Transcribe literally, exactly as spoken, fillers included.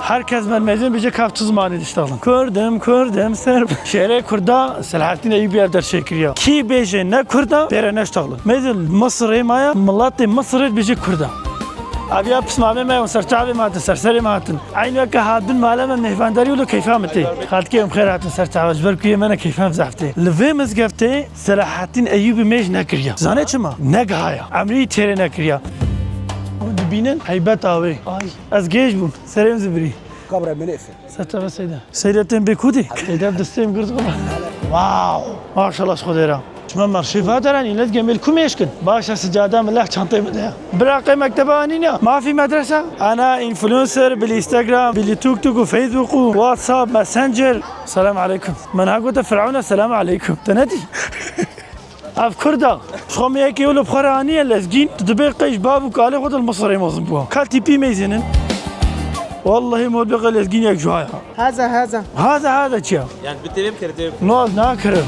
Her kes me mêzin bêje kav çi zimanî diştexlin. Kurdim, kurdim, ser. Şêrê Kurda Selahattin Eyyubi ev derşê kiriya. Kî bêje ne Kurda, pêre neştexlin. Mêzin Misirê maya, miletê Misirê bêje Kurda. Aviya pismamê me û serçavê me hatin, serserê me hatin. Eynî weke hatbin mala me mêhvandarî û li keyfa me tê. Xalkê em xêr hatin serçava, ji ber ku yê me ne keyfa em zehf tê. Li vê mizgeftê Selahattin Eyyubi mêj nekiriya. Zane çima? Negihaya. Emrî têrê nekiriya. Dibînin heybeta wê. Ay, ez gêj bûm. Serê min zibirî. Kabra min êfe. Serçava Seyda. Seyda tên bê kudî. Seyda destê min girt xwe. Wow. Maşallah ji Xwedê re. Çima merşî va deranî, lez gemêl ku mêşkin. Baş e sicada min leh çantê min de ya. Biraqê mekteba anîna. Mafî medresa. Ana influencer, bil Instagram, bil TikTok û Facebook û WhatsApp, Messenger. Selam aleykum. Min ha gote Firavuna selam aleykum. Te nedî? Ev Kurda. Ji xwe me yekê wilo bi xwe re aniye lezgîn. Tu dibê qey ji bav û kalê xwe de li Misirê mezin bû. Kal tîpî mêzinin. Wallahî mor bê qey lezgîn yek ji waya. Haza, haza. Haza, haza çi ya? Yani bir tevim kere tevim. No, ez nakirim.